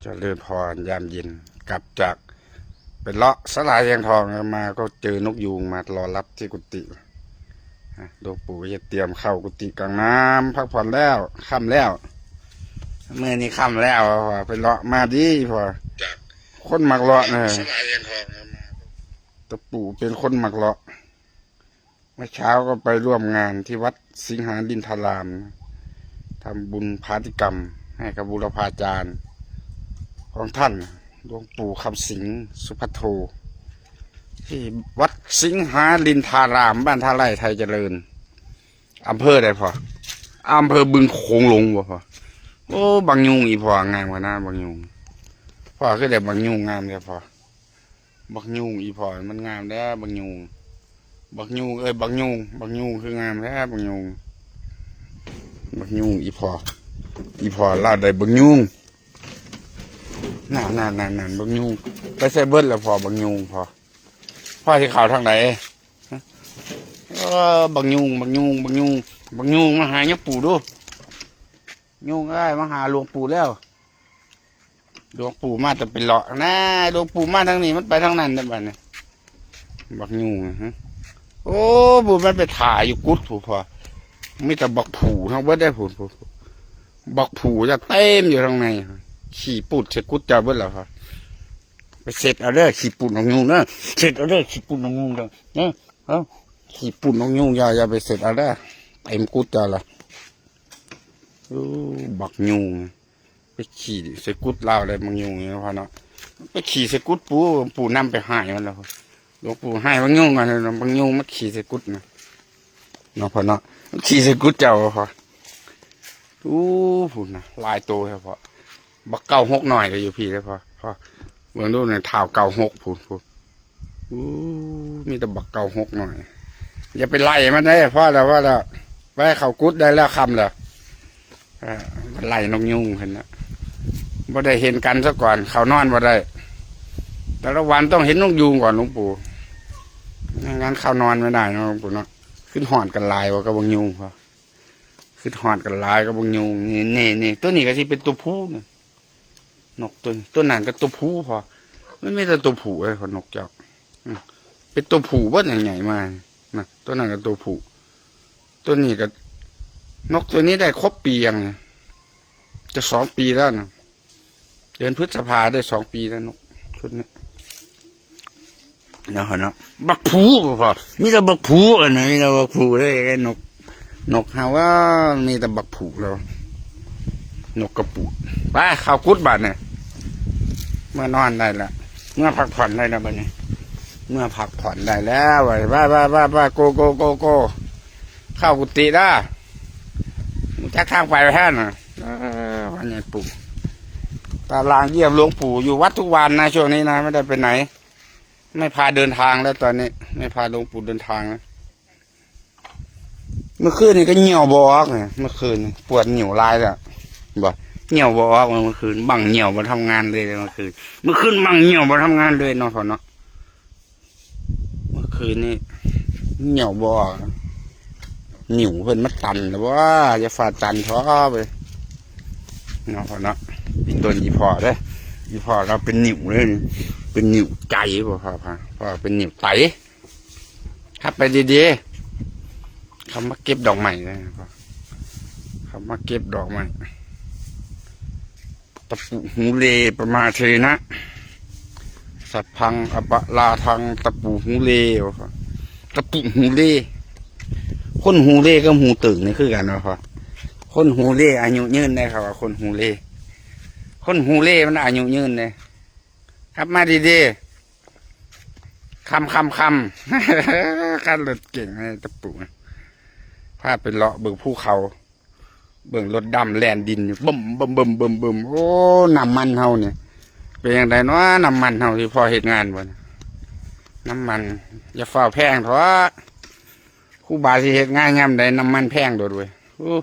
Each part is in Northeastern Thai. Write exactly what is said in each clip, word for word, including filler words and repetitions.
เจริญพรยามเย็น กลับจากไปเลาะสาลาแสงทองมาก็เจอนกยูงมารอรับที่กุฏิอ่ะหลวงปู่ก็จะเตรียมเข้ากุฏิกลางน้ำพักผ่อนแล้วค่ำแล้วเมื่อนี้ค่ำแล้วพ่อไปเลาะมาดีพ่อจากคนมักเลาะนะสาลาแสงทองมาตะปู่เป็นคนมักเลาะ เมื่อเช้าก็ไปร่วมงานที่วัดสิงหารินทารามทำบุญพาธิกรรมให้กับบุรพาจารย์ของท่านหลวงปู่คำสิงห์สุภัทโทที่วัดสิงหารินทารามบ้านท่าไร่ไทยเจริญอำเภอใดพ่ออำเภอบึงโขงหลงบ่พ่อโอ้บักยูงอีพ่องามขนาดบักยูงพ่อคือได้บักยูงงามเลยพ่อบักยูงอีพ่อมันงามแล้วบักยูงบักยูงเอ้ยบักยูงบักยูงคืองามแล้วบักยูงบักยูงอีพ่ออีพ่อลาวได้บักยูงนั่นนั่นนั่นนั่นบักยูงไปใส่เบิดแล้วพ่อบักยูงพ่อพ่อที่เขาทางไหนเออบักยูงบักยูงบักยูงบักยูงมาหาเนี่ยปู่ดู ยุงเอ้ยมาหาหลวงปู่แล้วหลวงปู่มาแต่ไปเลาะนะหลวงปู่มาทางนี้มันไปทางนั้นได้บ้านี่บักยุงฮะโอ้บุญมันไปถ่ายอยู่กุดผู้พอมีแต่บักผูทั้งเบิดได้ผุนบักผูจะเต็มอยู่ทางในขี่ปูดใส่กุดจะเบิดแล้วพอไปเสร็จเอาเด้อขี่ปูดของยุงเด้อเสร็จเอาเด้อขี่ปูดของยุงเด้อเนาะเอาขี่ปูดของยุงอย่าอย่าไปเสร็จเอาเด้อเต็มกุดจะละ โอ้บักยูงไปขี่ใส่กุดลาวเลยบักยูงเนี่ยพ่อเนาะไปขี่ใส่กุดปู่ปู่นำไปหายมันแล้วหลวงปู่หายบักยูงอ่ะบักยูงมาขี่ใส่กุดนะเนาะพ่อเนาะมันขี่ใส่กุดเจ้าพ่ออู้ผุนนะหลายตัวครับพ่อบักเก้าหกหน่อยก็อยู่พี่แล้วพ่อพ่อเบิ่งดูเนี่ยเท้าเก้าหกผุนผุน อู้มีแต่บักเก้าหกหน่อยอย่าไปไล่มันได้พ่อแล้วพ่อแล้วไปเขากุดได้แล้วค่ำแล้วเออไปไล่นกยูงเห็นนะบ่ได้เห็นกันซะก่อนเขานอนบ่ได้แต่ละวันต้องเห็นนกยูงก่อนหลวงปู่ไม่งั้นเขานอนไม่ได้นะหลวงปู่เนาะขึ้นหอนกันหลายว่ากับบักยูงพ่อขึ้นหอนกันหลายกับบักยูงนี่นี่นี่ตัวนี้ก็ที่เป็นตัวผู้เนี่ย นกตัวตัวนั้นก็ตัวผู้พอมันไม่แต่ตัวผู้เลยพอนกเจ้าอืมเป็นตัวผู้ว่าใหญ่ๆมานะตัวนั้นก็ตัวผู้ตัวนี้ก็นกตัวนี้ได้ครบปียังเนี่ยจะสองปีแล้วนะเดือนพฤษภาได้สองปีแล้วนกชุดนี้ เนาะเนาะบักผูพอมีแต่บักผูอันนี้มีแต่บักผูเลยไอ้นกนกเฮาว่ามีแต่บักผูแล้วนกกระปูดไปเข้ากุดบาดเนี่ยเมื่อนอนได้ละเมื่อพักผ่อนได้แล้วบัดนี้เมื่อพักผ่อนได้แล้วไปไปไปไปโกโกโกโกเข้ากุฏิได้จักทางไปแท้น่ะเออวันนี้ปู่ตารางเยี่ยมหลวงปู่อยู่วัดทุกวันนะช่วงนี้นะไม่ได้ไปไหน ไม่พาเดินทางแล้วตอนนี้ ไม่พาหลวงปู่เดินทางแล้วเมื่อคืนนี่ก็เหี่ยวบ่ออกเนี่ยเมื่อคืนนี่ปวดหนิวร้ายแล้วบ่เหี่ยวบ่ออกเมื่อคืนบังเหี่ยวบ่ทำงานเลยเมื่อคืนเมื่อคืนบังเหี่ยวบ่ทำงานเลยเนาะพ่อเนาะเมื่อคืนนี่เหี่ยวบ่ออกหนิวเพิ่นมาตันแล้วว่าจะฟาดตันท้อไปเนาะพ่อเนาะอีต้นอีพ่อเด้ออีพ่อเราเป็นหนิวเลยเป็นหนิวใจบ่พ่อพ่อพ่อเป็นหนิวไต ขับไปดีๆขับมาเก็บดอกไม้เลยครับขับมาเก็บดอกไม้ตะปูหูเลประมาเทนะสัพพังอปะลาทังตะปูหูเลวะครับตะปูหูเลคนหูเลกับหูตึงนี่คือกันเนาะครับคนหูเลอายุยืนได้ครับว่าคนหูเลคนหูเลมันอายุยืนเลยขับมาดีๆ คำคำคำขั้นรถเก่งให้ตะปูพาไปเลาะเบิ่งภูเขาเบิ่งรถดำแล่นดินอยู่บึ้มบึ้มบึ้มบึ้มบึ้มโอ้น้ำมันเฮาเนี่ยเป็นยังไงเนาะน้ำมันเฮาที่พอเฮ็ดงานบ่เนี่ยน้ำมันอย่าฟ้าวแพงเถอะครูบาสิเฮ็ดงานยามใดน้ำมันแพงโดดเว้ยโอ้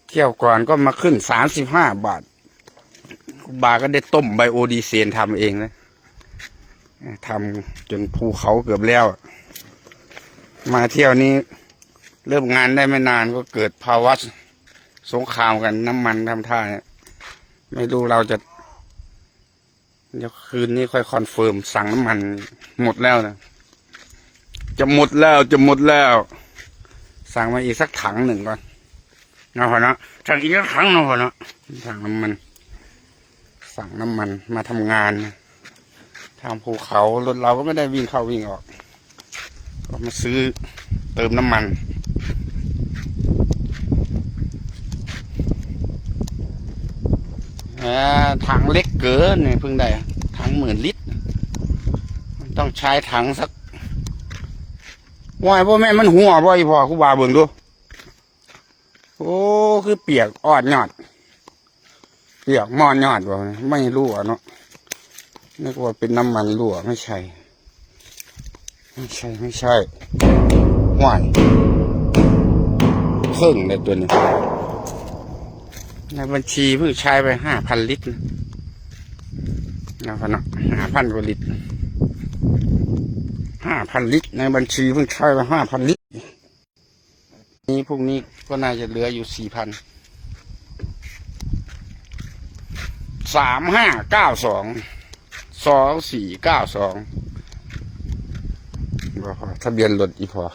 เที่ยวก่อนก็มาขึ้นสามสิบห้าบาทครูบาก็ได้ต้มไบโอดีเซลทำเองนะ ทำจนภูเขาเกือบแล้ว มาเที่ยวนี้เริ่มงานได้ไม่นานก็เกิดภาวะสงครามกันน้ำมันทำท่าเนี่ย ไม่รู้เราจะ เดี๋ยวคืนนี้ค่อยคอนเฟิร์ม สั่งน้ำมันหมดแล้วนะ จะหมดแล้ว จะหมดแล้ว สั่งมาอีกสักถังหนึ่งก่อน นะพ่อเนาะ สั่งอีกสักถังนะพ่อเนาะ สั่งน้ำมัน สั่งน้ำมันมาทำงานนะ ทางภูเขา รถเราก็ไม่ได้วิ่งเข้าวิ่งออก ก็มาซื้อเติมน้ำมัน อ่า ถังเล็กเกินเนี่ย เพิ่งได้ ถังหมื่นลิตร มันต้องใช้ถังสัก ว่าพ่อแม่นมันหัวบ่อีพ่อ กูว่าเบิ่งดู โอ้ คือเปียกออดยอด เปียกมอดยอดบ่ ไม่รั่วเนาะ นึกว่าเป็นน้ำมันรั่ว ไม่ใช่ ไม่ใช่ ไม่ใช่ ห้วย เพิ่งเลยตัวนี้ ในบัญชีเพิ่งใช้ไปห้าพันลิตรนะ นะครับเนาะ ห้าพันกว่าลิตร ห้าพันลิตร ในบัญชีเพิ่งใช้ไปห้าพันลิตร นี้พรุ่งนี้ก็น่าจะเหลืออยู่สี่พัน สามห้าเก้าสอง สองสี่เก้าสอง บ่พอ ทะเบียนรถอีพอ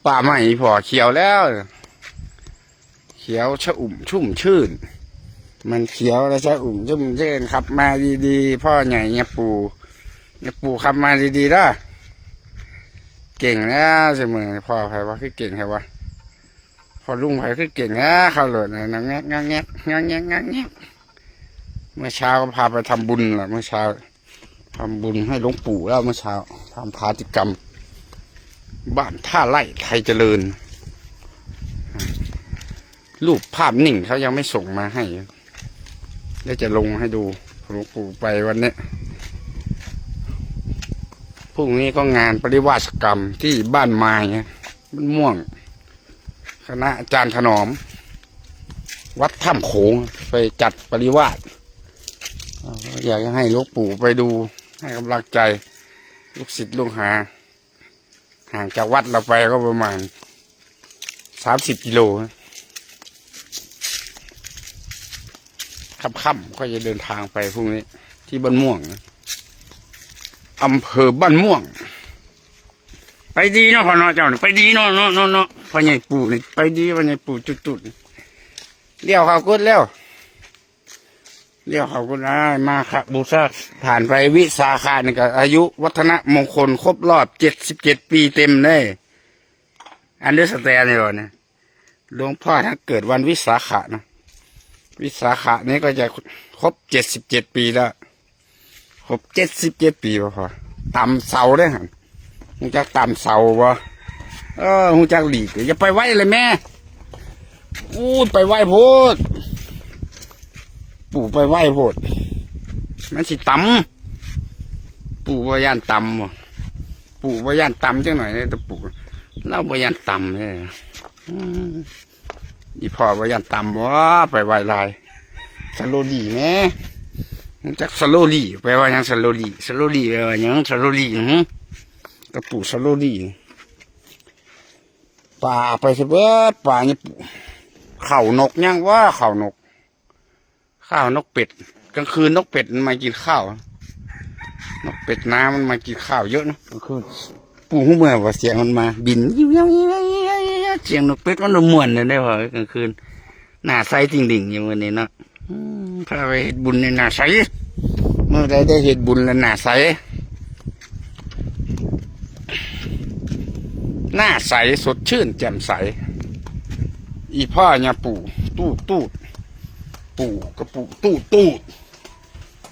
ป่าไม้อีพอ เขียวแล้ว เขียวชอุ่มชุ่มชื่น มันเขียวแล้วชอุ่มชุ่มชื่น ขับมาดีๆ พ่อใหญ่เนี่ยปู่ เนี่ยปู่ขับมาดีๆ เด้อ เก่งนะเสมอ พ่อไผว่าคือเก่งไผวะ พ่อลุงไผคือเก่งนะ เข้ารถนะ งอกแงก งอกแงก งอกแงก งอกแงก เมื่อเช้าก็พาไปทำบุญล่ะ เมื่อเช้า ทำบุญให้หลวงปู่แล้วเมื่อเช้า ทำพาติกรรม บ้านท่าไร่ไทยเจริญ รูปภาพนิ่งเขายังไม่ส่งมาให้ เดี๋ยวจะลงให้ดู หลวงปู่ไปวันนี้ พรุ่งนี้ก็งานปริวาสกรรมที่บ้านไม้นะ บ้านม่วง คณะอาจารย์ถนอม วัดถ้ำโขง ไปจัดปริวาส อยากจะให้หลวงปู่ไปดู ให้กำลังใจ ลูกศิษย์ลูกหา ห่างจากวัดเราไปก็ประมาณสามสิบกิโลนะ ค่ำๆ ก็จะเดินทางไปพรุ่งนี้ ที่บ้านม่วงนะ อำเภอบ้านม่วง ไปดีเนาะพ่อเนาะ เจ้าน่ะไปดีเนาะ เนาะ เนาะ เนาะ พ่อใหญ่ปู่นี่ไปดี พ่อใหญ่ปู่จุดๆ เลี้ยวเข้ากุดแล้ว เลี้ยวเข้ากุดอ้าย มาครับ บูชา ผ่านไปวิสาขะนี่ก็อายุวัฒนมงคลครบรอบเจ็ดสิบเจ็ดปีเต็มเลย อันเดอร์สแตนนี่บ่เนี่ย หลวงพ่อท่านเกิดวันวิสาขะนะ วิสาขะนี่ก็จะครบเจ็ดสิบเจ็ดปีแล้ว ครบเจ็ดสิบเจ็ดปีบ่พ่อ ตำเสาเด้หั่น ฮู้จักตำเสาบ่ เออ ฮู้จักหลีก อย่าไปไวเลยแม่ อู้ย ไปไวโพด ปู่ไปไวโพด มันสิตำ ปู่บ่ย่านตำบ่ ปู่บ่ย่านตำจักหน่อยเด้อ แต่ปู่ ลาวบ่ย่านตำเด้อ อืม อีพ่อบ่ย่านตำบ่ ไปไวหลาย สโลว์ลีแหม ฮู้จักสโลว์ลีแปลว่าหยัง สโลว์ลี สโลว์ลีแปลว่าหยัง สโลว์ลี หึ กระปูสโลว์ลี ป่าไปซะเบิด ป่านี่ ข้าวนกยังวะ ข้าวนก ข้าวนกเป็ด กลางคืนนกเป็ดมันมากินข้าว นกเป็ดน้ำมันมากินข้าวเยอะนะกลางคืน ปู่ฮู้เมื่อว่าเสียงมันมาบิน เสียงนกเป็ดมันม่วนเลยได้พอกลางคืน หน้าใสติ่งดิ่งอยู่มื้อนี้เนาะ อืม พาไปเฮ็ดบุญในหน้าใส เมื่อใดได้เฮ็ดบุญแล้วหน้าใส หน้าใสสดชื่นแจ่มใส อีพ่อเนี่ยปู่ ตูดตูด ปู่กระปู่ ตูดตูด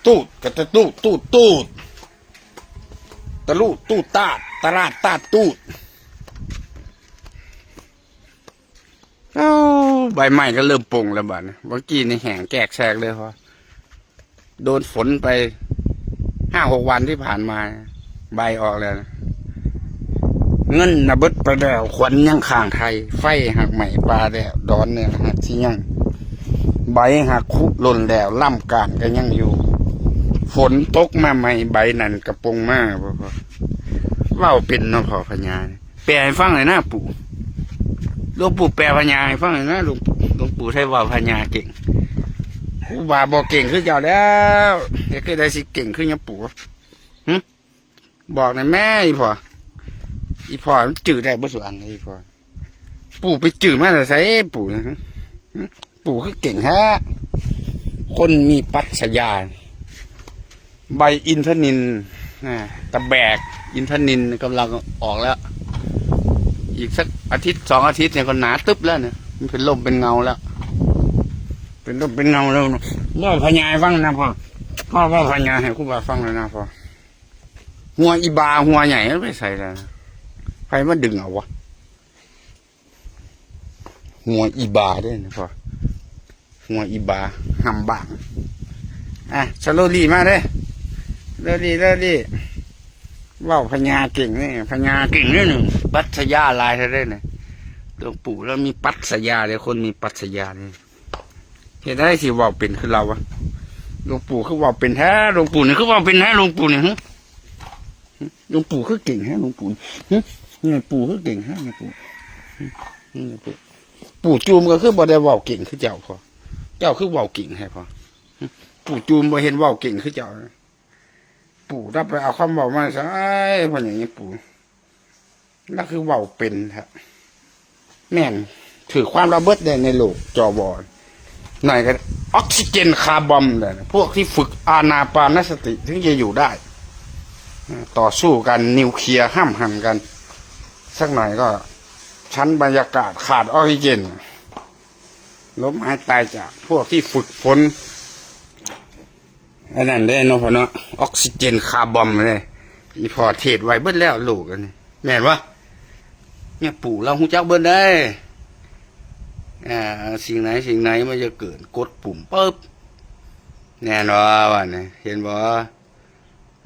ตูดกระตะตูด ตูดตูด ตะลูดตูดตาด ตะลาดตาดตูด เอ้า ใบไม้ก็เริ่มป่งแล้วบัดนี้ เมื่อกี้นี่แห้งแกกแซกเลยพอ โดนฝนไปห้าหกวันที่ผ่านมา ใบออกแล้วนะ เงินน่ะเบิดไปแล้ว ขวัญยังค้างไท ไฟหักไหม้ป่าแล้ว ดอนเนี่ยหักสิยัง ใบหักคุหล่นแล้ว ลำก้านก็ยังอยู่ ฝนตกมาใหม่ ใบนั่นกะป่งมาบ่พอ เว้าเป็นเนาะพ่อพญา แปลให้ฟังหน่อยนะปู่ หลวงปู่แปลพญาให้ฟังหน่อยนะ หลวงปู่ หลวงปู่ไทยเว้าพญาเก่ง ครูบาบ่เก่งคือเจ้าแล้วเฮ็ดคือใดสิเก่งคือหยังปู่ หึ บอกหน่อยแม่ อีพ่อ อีพ่อมันจื้อได้บ่สุอันเลย อีพ่อ ปู่ไปจื้อมาแต่ไส ปู่นะ หึ ปู่คือเก่งแท้ คนมีปรัชญา ใบอินทนิลนะ ตะแบกอินทนิลกำลังออกแล้ว อีกสักอาทิตย์สองอาทิตย์เนี่ยก็หนาตึ๊บแล้วเนี่ย มันเป็นร่มเป็นเงาแล้ว เป็นร่มเป็นเงาแล้ว เล่าพญาให้ฟังนะพ่อ พ่อเล่าพญาให้ครูบาฟังเลยนะพ่อ หัวอีบาหัวใหญ่มันไปใส่แล้วนะ ใครมาดึงเอาวะ หัวอีบาเด้นะพ่อ หัวอีบา หำบาง อ่ะ สโลลี่มาเด้ สโลลี่ สโลลี่ เว้าพญาเก่งนี่ พญาเก่งนี่หนึ่ง ปรัชญาหลายเท่าเด้เนี่ย หลวงปู่แล้วมีปรัชญาเลย คนมีปรัชญาเนี่ย เฮ็ดได้สิเว้าเป็นคือเราวะ หลวงปู่คือเว้าเป็นแท้ หลวงปู่นี่คือเว้าเป็นแท้ หลวงปู่นี่ หึ หลวงปู่คือเก่งแท้ หลวงปู่ หึ นี่ปู่คือเก่งแท้ หลวงปู่ หึ นี่ปู่ ปู่จูมก็คือบ่ได้เว้าเก่งคือเจ้าพ่อ เจ้าคือเว้าเก่งแท้พ่อ หึ ปู่จูมบ่เห็นเว้าเก่งคือเจ้า ปู่ถ้าไปเอาคำเว้ามาใส่พ่ออย่างนี้ปู่ นั่นคือเว้าเป็นฮะ แม่น ถือความระเบิดได้ในโลก จบ หน่อยก็ออกซิเจนคาร์บอมเลย พวกที่ฝึกอานาปานสติถึงจะอยู่ได้ ต่อสู้กันนิวเคลียร์ห้ำหั่นกัน สักหน่อยก็ชั้นบรรยากาศขาดออกซิเจน ล้มหายตายจากพวกที่ฝึกฝน อันนั้นเด้เนาะพ่อเนาะ ออกซิเจนคาร์บอมเลย อีพ่อเทศไว้เบิดแล้วลูกอันนี้ แม่นวะ เนี่ยปู่เราฮู้จักเบิดได้ อ่า สิ่งไหนสิ่งไหนมันจะเกิด กดปุ่มปุ๊บ แน่นอนว่าเนี่ย เห็นบ่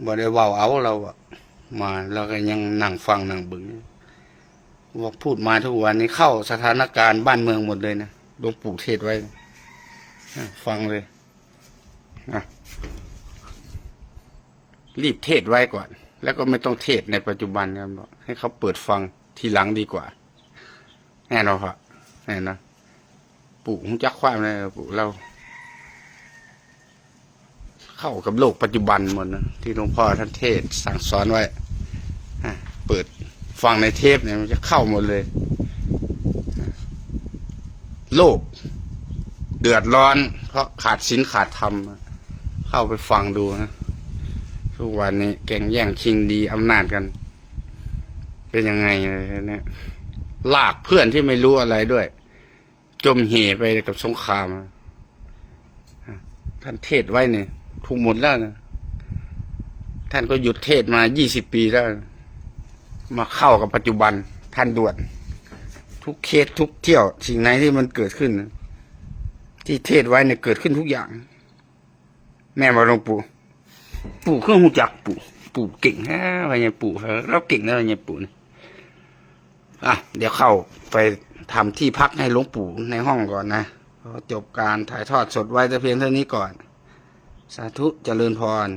บ่ได้เว้าเอาเราอะ มาเราก็ยังนั่งฟังนั่งเบิ่ง ว่าพูดมาทุกวันนี้เข้าสถานการณ์บ้านเมืองหมดเลยนะ หลวงปู่เทศน์ไว้ อ่ะ ฟังเลย อ่ะ รีบเทศน์ไว้ก่อน แล้วก็ไม่ต้องเทศน์ในปัจจุบันนะ บอกให้เขาเปิดฟังทีหลังดีกว่า แน่นอนครับ แน่นอน ปู่ฮู้จักความเลย ปู่เรา เข้ากับโลกปัจจุบันหมดนะ ที่หลวงพ่อท่านเทศน์สั่งสอนไว้ อ่ะ เปิดฟังในเทปเนี่ย มันจะเข้าหมดเลย โลก เดือดร้อน เพราะขาดศีลขาดธรรม เข้าไปฟังดูนะ ทุกวันนี้แก่งแย่งชิงดีอำนาจกัน เป็นยังไงเนี่ย ลากเพื่อนที่ไม่รู้อะไรด้วย จมเหวไปกับสงคราม ท่านเทศน์ไว้เนี่ย ถูกหมดแล้วนะ ท่านก็หยุดเทศน์มายี่สิบปีแล้ว มาเข้ากับปัจจุบันทันด่วน ทุกเคสทุกเที่ยว สิ่งไหนที่มันเกิดขึ้นนะ ที่เทศน์ไว้เนี่ย เกิดขึ้นทุกอย่าง แม่นบ่หลวงปู่ ปู่คือฮู้จักปู่ ปู่เก่งแท้ ว่าไงปู่ เราเก่งแล้ว ว่าไงปู่นี่ อ่ะ เดี๋ยวเข้าไปทำที่พักให้หลวงปู่ในห้องก่อนนะ ขอจบการถ่ายทอดสดไว้แต่เพียงเท่านี้ก่อน สาธุ เจริญพร